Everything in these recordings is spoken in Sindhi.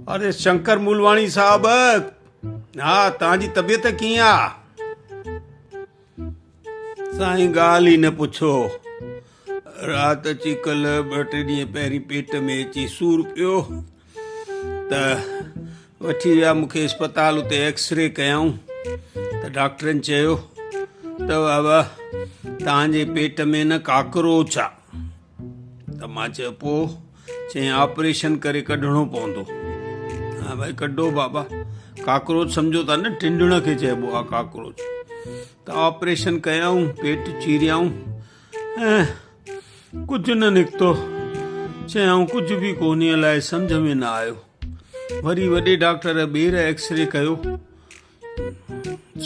اري شنڪر مولواڻي صاحب، ها توهان جي طبيعت ڪيئن آ؟ سائين ڳالهه ئي نه پڇو، رات اچي ڪلهه ٻه ٽي ڏينهن پهرين پيٽ ۾ اچي سور پيو ته وٺي ويا مون کي اسپتال، اتي ايڪسري ڪيائون ته ڊاڪٽرن چيو ته بابا توهان جي پيٽ ۾ نه ڪاڪروچ آ. ته مان چيو پوء؟ چيائين آپريشن ڪري ڪڍڻو پوندو. ها ڀائي ڪڍو بابا، ڪاڪروچ سمجهو ٿا نه، ٽنڊڻ کي چئبو آ ڪاڪروچ. ته آپريشن ڪيائون، پيٽ چيريائون، ڪجهه نه نڪتو. چيائون ڪجهه به ڪونهي، الائي سمجهه ۾ نه آيو. وري وڏي ڊاڪٽر ٻيهر ايڪسري ڪيو.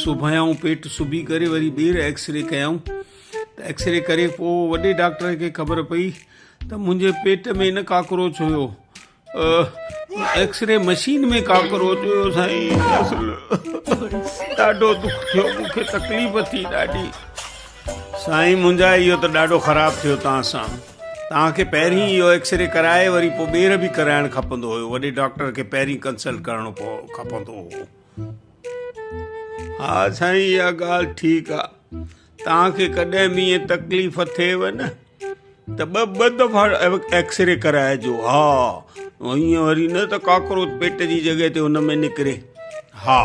سبايائون پيٽ سبي ڪري وري ٻيهر ايڪسري ڪيائون ته ايڪسري ڪري پوء وڏي ڊاڪٽر کي خبر پئي ته منهنجي پيٽ ۾ نه ڪاڪروچ هيو، ايڪسري مشين ۾ ڪاڪروچ هيو. سائين اصل ڏاڍو دک ٿيو مون کي، تڪليف ٿي ڏاڍي. سائين منهنجا، اهو ته ڏاڍو خراب ٿيو توهان سان. توهان کي پهرين اهو ايڪسري ڪرائي وري پوء ٻيهر به ڪرائڻ کپندو هيو. وڏي ڊاڪٽر کي پهرين ڪنسلٽ ڪرڻو کپندو هو. ها سائين اها ڳالهه ٺيڪ آ. توهان کي ڪڏهن به ائين تڪليف ٿئيو نه ته ٻه ٻه دفعا ايڪسري ڪرائجو. ها ائين وري نه ته ڪاڪروچ پيٽ جي جڳهه تي ان ۾ نڪري. ها.